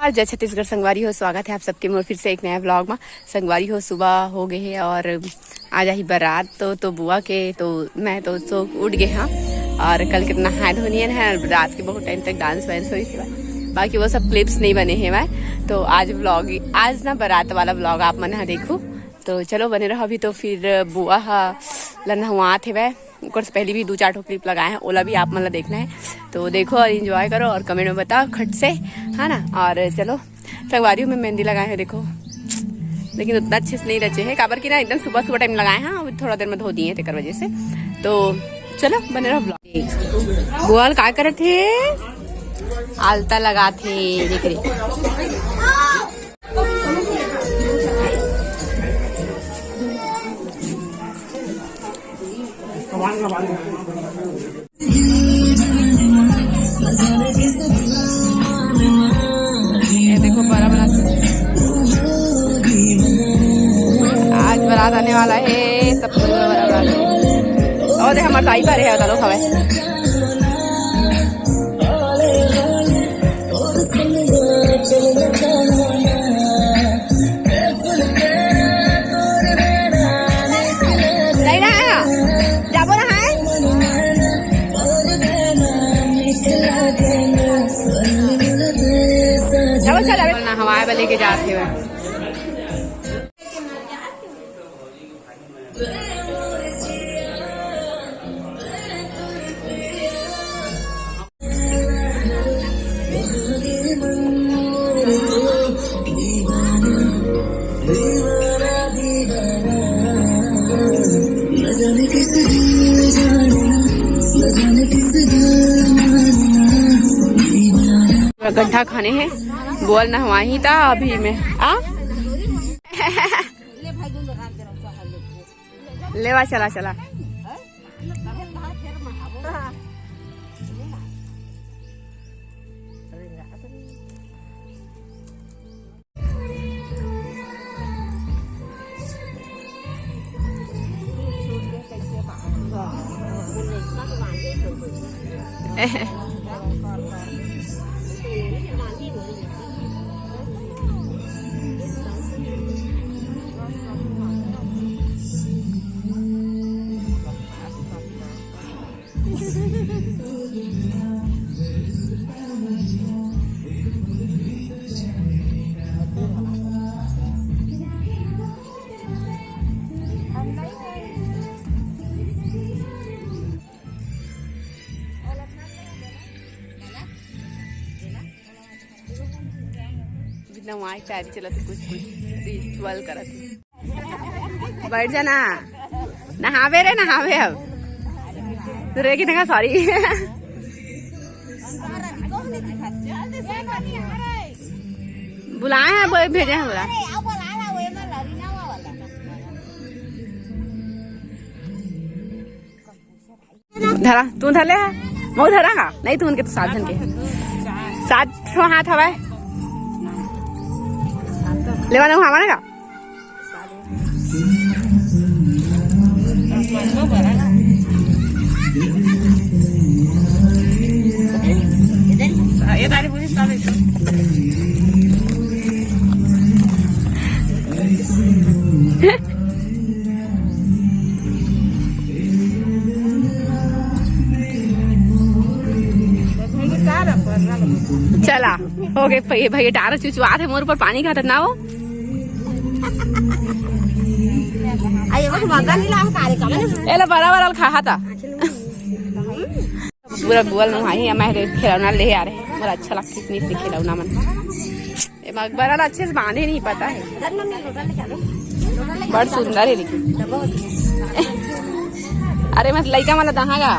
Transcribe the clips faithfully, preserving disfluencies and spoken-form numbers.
और जय छत्तीसगढ़ संगवारी हो, स्वागत है आप सबके मोर फिर से एक नया व्लॉग में। संगवारी हो, सुबह हो गए है और आज आही बारात तो, तो बुआ के तो मैं तो सो उठ गए हाँ। और कल कितना हाथ धोनियन है और रात के बहुत टाइम तक डांस वांस हुई थी, बाकी वो सब क्लिप्स नहीं बने हैं भाई। तो आज व्लॉग, आज ना बारात वाला व्लॉग आप मन हा देखो। तो चलो बने रहो, अभी तो फिर बुआ हा ला नहवात हेवै। ओकर से पहले भी दो चार ठो क्लिप लगाए हैं, ओला भी आप मन ला देखना है। तो देखो और एंजॉय करो और कमेंट में बताओ खट से, है ना। और चलो, संगवारी में मेहंदी लगाए हैं, देखो, लेकिन उतना अच्छे से नहीं रचे हैं, काबर कि ना एकदम सुबह सुबह टाइम लगाए हैं, अभी थोड़ा देर में धो दिए हैं तेकर वजह से। तो चलो बने रहो व्लॉग। गोल का करत हे? आलता लगात हे, देख रे। ये देखो, बड़ा बड़ा आज बारात आने वाला है, सब कोई बड़ा बड़ा। और देख, हमारे दाई भरे है, उधर लोग हवे। नहीं ना, जाबो ना है। जाबो, चल, अबे। ना हवाए वाले के जात हेवै। गड्ढा खाने हैं, बोल नहवाही था अभी मैं। आ लेवा, चला चला। जितना वहाँ तैयारी चला थी, कुछ कुछ रिचुअल करा थी। बैठ जाना, नहावे रे, नहावे अब। रे की देखा, सॉरी। बुलाए हैं, वो भेजे हैं, बोला। धरा, तू धर ले है। मैं धरा का? नहीं, तू उनके तो सात जन के। सात ठो हाथ हवाए। लेवा ना हमारे का? चला, हो गए भैया, भैया डारा चुचुआ थे मोर ऊपर पानी खात ना हो। एला बड़ा बड़ा खा था। पूरा गोल में भाई हमारे खिलौना ले आ रहे हैं, मोर अच्छा लगता है इतनी इतनी खिलौना मन। ये मकबरा ला अच्छे से बांधे नहीं पता है, बड़ सुंदर है लेकिन। अरे मत लइका मन ला दहागा।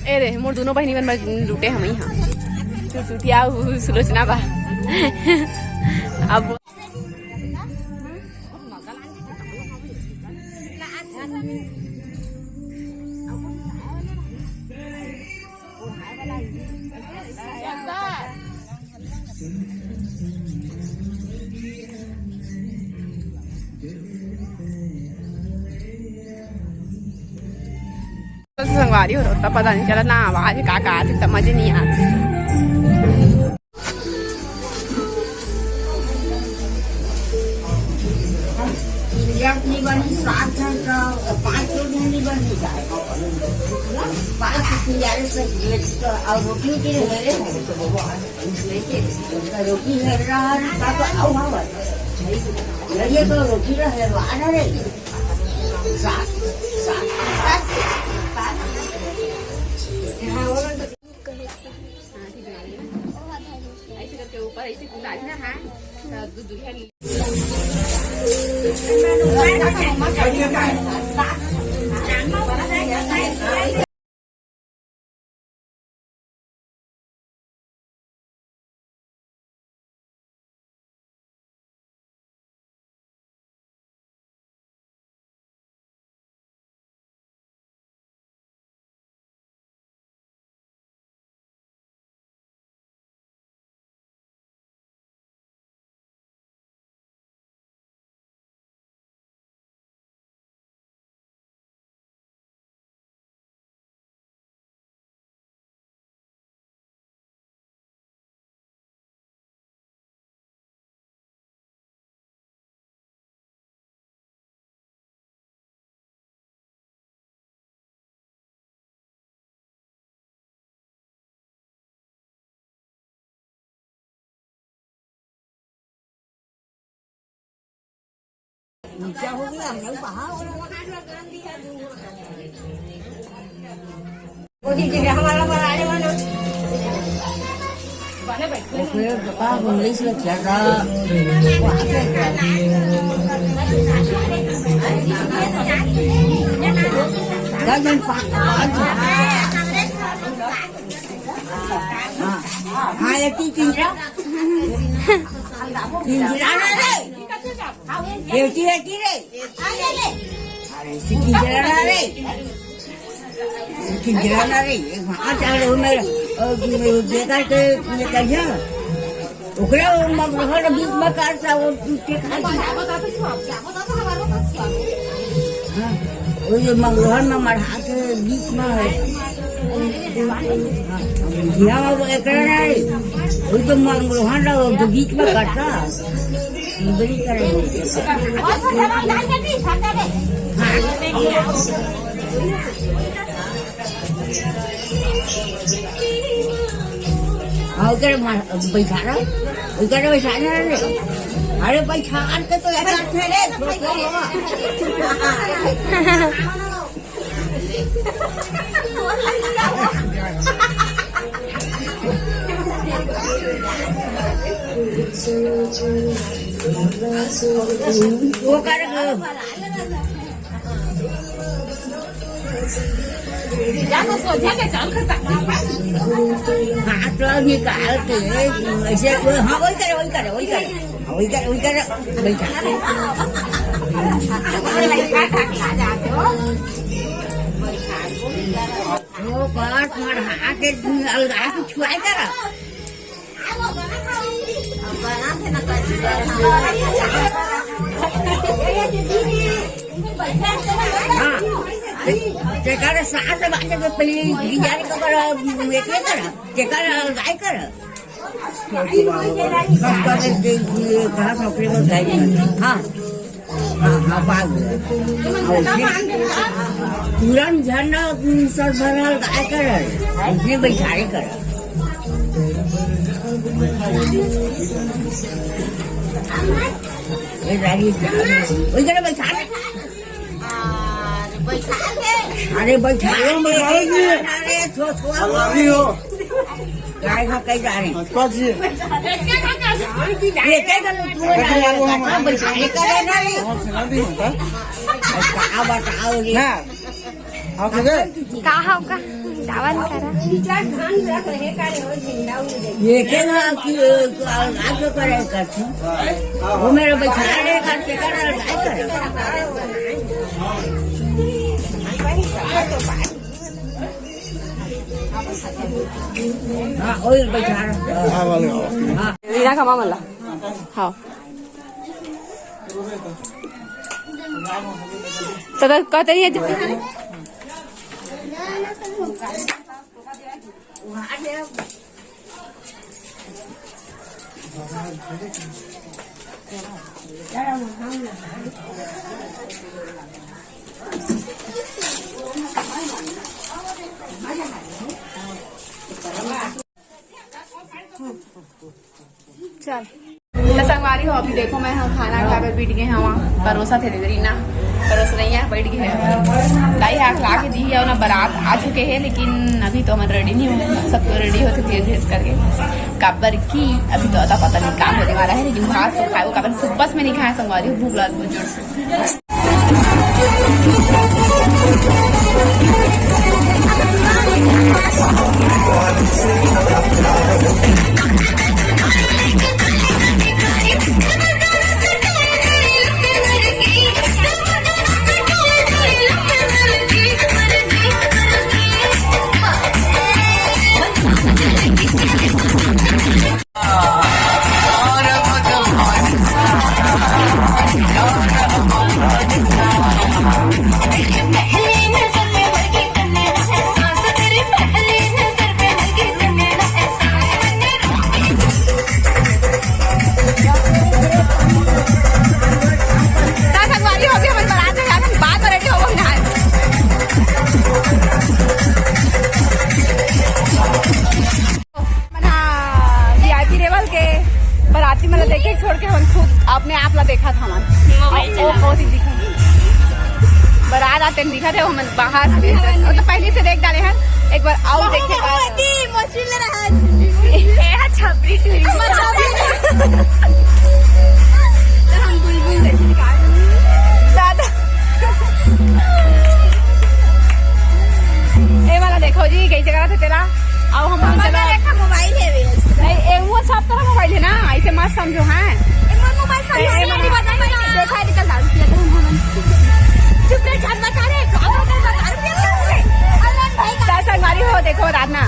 ए रे, मोर दोनों बहिनी मन बर लूटे हम यहाँ। चुटचुटिया उ सुलोचना बा। अब संगवारी हो, तो पता नहीं चला ना, आवाज का का आथे, समझ नहीं आथे। एक नहीं बनी, सात जन का, पाँच छह जन नहीं बनी जाए। पाँच किनारे से, और रोटी के हेरे हैं। रोटी हेर रहा है, का तो आओ हवा। ये तो रोटी का हेरवा रहा है। सात, सात, सात, सात। हाँ, वो तो ऐसे करके ऊपर ऐसे कूदा ना, हाँ। तो दू-, दू-, हाँ, हाँ, ये तीन, तीन, तीन, तीन, बेटी, बेटी रे। अरे, सिक्की जलाना रे। सिक्की जलाना रे। वहाँ चल रहे हो मेरे, अ, बेटा के, ये कहिया? ओकरा वो मगरहर बीच में काट सा, वो टूट के खा गया। हाँ, वो ये मगरहर में मढ़ा के बीच में है। हाँ, यहाँ वो एकरा नहीं, वो तो मगरहर ना, वो तो बीच में काटता। हाँ, उधर बैठा रहा, उधर बैठा रहा रे। अरे, बैठा के तो ऐसा थे रे। वो कर, हाथ ला निकाल के, ऐसे, हाँ, वही करे, वही करे, वही करे। उधर, उधर बैठा। वो बात मर हाथ के अलगा के छुआई करा। हाँ। ते-, तेकर सास बाटे के पहले गिंजारे को करा, एक करा, तेकर अलगा करा। सब करे के लिए कहा नौकरी में जाएगी। हाँ, हाँ, हाँ, पागल। और फिर पूरा झरना, उम, सर भरल काय करे? उसने बैठाए करे। ये गाड़ी वही करे बैठा। अरे, बैठा ले। अरे, बैठा ले। अरे, बैठा ले। अरे, छो-, छो-, अरे, अभी हो। काय हो, कहीं जा रहे हैं? पापा जी। ये क्या कर तू? अरे, यार, वो हम बैठा ले, करे ना रे। हम सुना दी होता। अब का बताओ रे? ना। आप इधर? का हो का? दावन करा। ये के ना कि, अ, आज करे करती। वो मेरा बैठा ले करके कर, कर। हाँ, ओए बैठा। हाँ, वाले। हाँ। मीरा का मामला। तो कहते ही है। चल। तो संगवारी हो, अभी देखो, मैं ह खाना खाए बर बैठ गए हवा। परोसा थे दे रीना, परोस नहीं है, बैठ गए हैं। दाई हाथ ला के दी है ना, बारात आ चुके हैं, लेकिन अभी तो हमन रेडी नहीं हुए। सब तो रेडी होते धीरे धीरे करके, काबर की अभी तो अता पता नहीं काम होने वाला है, लेकिन भात तो खाए, वो काबर सुबह से मैं नहीं खाया संगवारी हो, भूख लगा बहुत जोर से। संगवारी हो, अभी हमन बारात में जाथन, बाद में रेडी होबो नहाए। हमन हा वीआईपी लेवल के बाराती मन ला देखे छोड़ के हमन खुद अपने आप ला देखत हमन। मोबाइल ओ, चला। बहुत ही दिखत। बारात आते दिखत है, हमन बाहर से देख, वो तो पहले से देख डाले हैं, एक बार आओ देखे का। मोबाइल रहत। ए हा छपरी टूरी। तो हम बुलबुल जैसे निकाल। दादा। ए वाला देखो जी, कैसे करा थे तेरा? आओ हम चलो। एक मोबाइल है वे। ए, ए, वो सब तरह मोबाइल है ना, ऐसे मत समझो, हैं? ए, मोर मोबाइल खाली ए, ए, नहीं, मना। देखा है, निकल दारू पिया था हम। चुप रहे, झन बता रहे, गाँव में बता रहे। अमन भाई का संगवारी हो, देखो रात ना,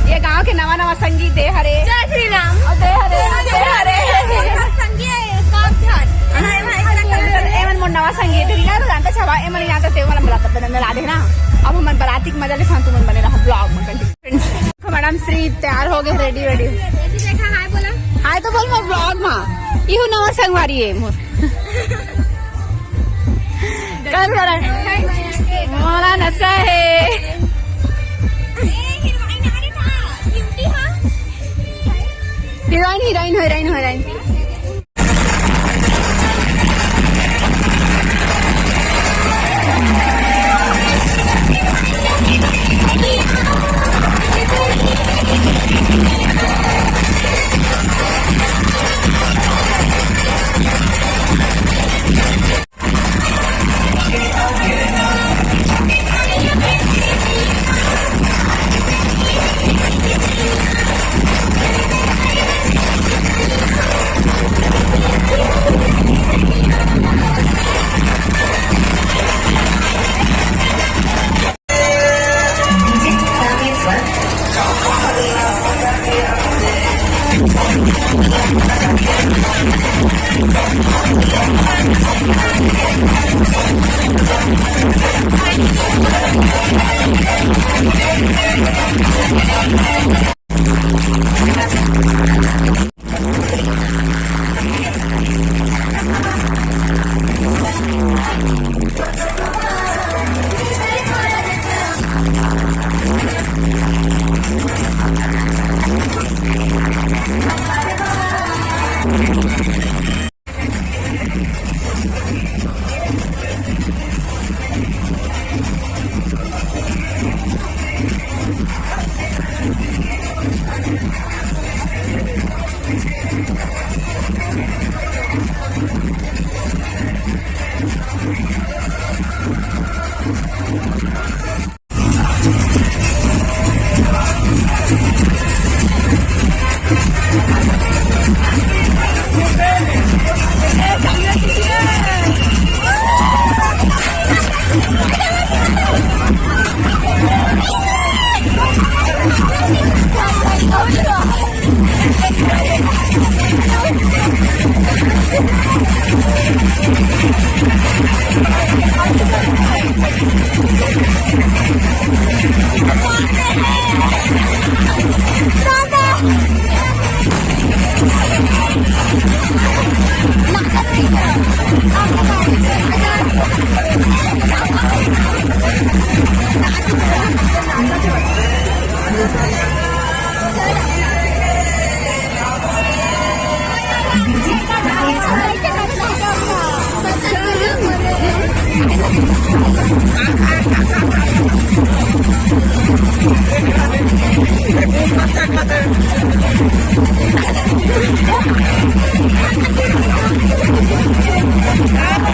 ये गांव के नवा नवा संगी दे हरे। जय श्री राम। और दे हरे, दे हरे। संगी है, कौन झन? हाय भाई, एमन मोर नवा संगी, ठीक है, तो जानते छवा, एमन जानते ते वाला मिला, तब मिला दे ना। अब हमन बाराती के मजा ले, तुमन बने रहा vlog में, continue। मैडम श्री तैयार हो गए, रेडी वेडी। देखा, हाय बोला। हाय तो बोल मोर vlog मा। इहू नवा संगवारी है मोर। कर बड़ा। मोला नशा है। Heroine, heroine, heroine, heroine.